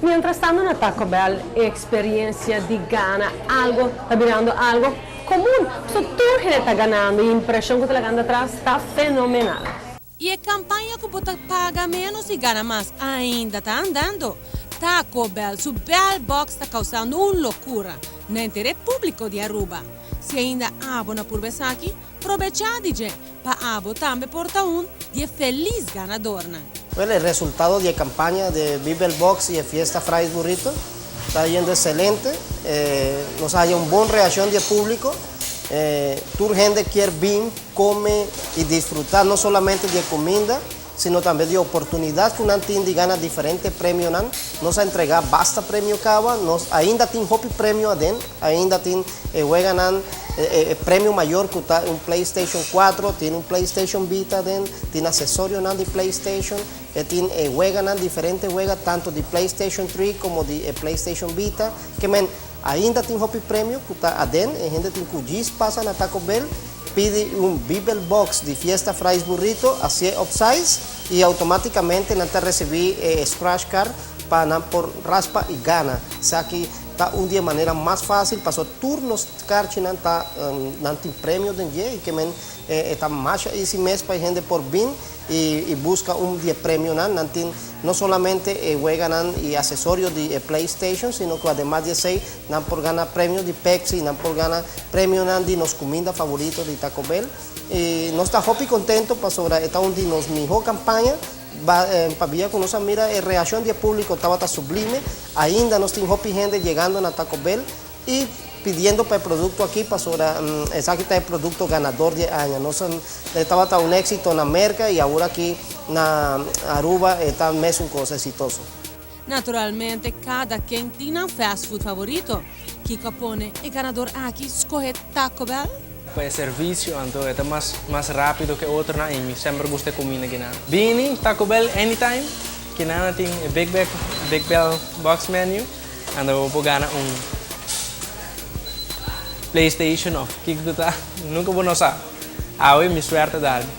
Mientras tanto na Taco Bell e experiencia di gana algo ta birando algo comun. So tur hende ta ganando y e impresion cu ta lagando atras ta fenomenal. Y e campaña cu bo ta paga menos y gana mas ainda ta andando. Taco Bell su Bell Box ta causando un locura na henter publico di Aruba. Si ainda abo no a purba esaki, probecha di dje pa abo tambe por ta un di e feliz ganadornan. Bueno, e resultado di e campaña di Bibel Box y e Fiesta Fries Burrito ta yendo excelente. Nos a haya un bon reaccion di e publico. Tur hende kier bin, come y disfruta no solamente di e cuminda, sino tambe di oportunidad cu nan tin di gana diferente premionan. Nos a entrega basta premio caba, nos ainda tin hopi premio aden, ainda tin e weganan, e premio mayor cu ta un PlayStation 4, tin un PlayStation Vita aden, tin accesorionan di PlayStation, e tin e weganan, diferente wega, tanto di PlayStation 3 como di e PlayStation Vita. Ke men, ainda tin hopi premio cu ta aden, e hende tin cu djis pasa na Taco Bell, pidi un Bibel Box di Fiesta Fries Burrito, hacié upsize y automaticamente nan ta recibi e scratch card pa nan por raspa y gana. Esaki ta un di e manera mas facil paso tur nos carchinan ta nan tin premio den dje y ke men e ta masha easy mes pa e hende por bin y busca un di e premionan. Nan tin no solamente e weganan y accesorio di e PlayStation, sino cu ademas di esey nan por gana premio di Pepsi, nan por gana premionan di nos cuminda favorito di Taco Bell. Y nos ta hopi contento pasobra e ta un di nos miho campaña, pabia cu nos a mira e reaccion di e publico tabata sublime. Ainda nos tin hopi hende yegando na Taco Bell y pidiendo pa e producto aki pasobra esaki ta e producto ganador di e aña. Nos tabata un exito na Merca y awor aki na Aruba e ta mesun cos exitoso. Naturalmente, cada ken tin nan fast food favorito. Kico a pone e ganador aki scoge Taco Bell? Pa e servicio, anto e ta mas mas rapido cu otronan y mi semper gusta e cuminda cu nan. Bini Taco Bell anytime, cu nan tin e Big Bag Big Bell Box Menu, anto bo por gana un PlayStation of kico cu ta, nunca bo no sa. Awe mi suerte darmi.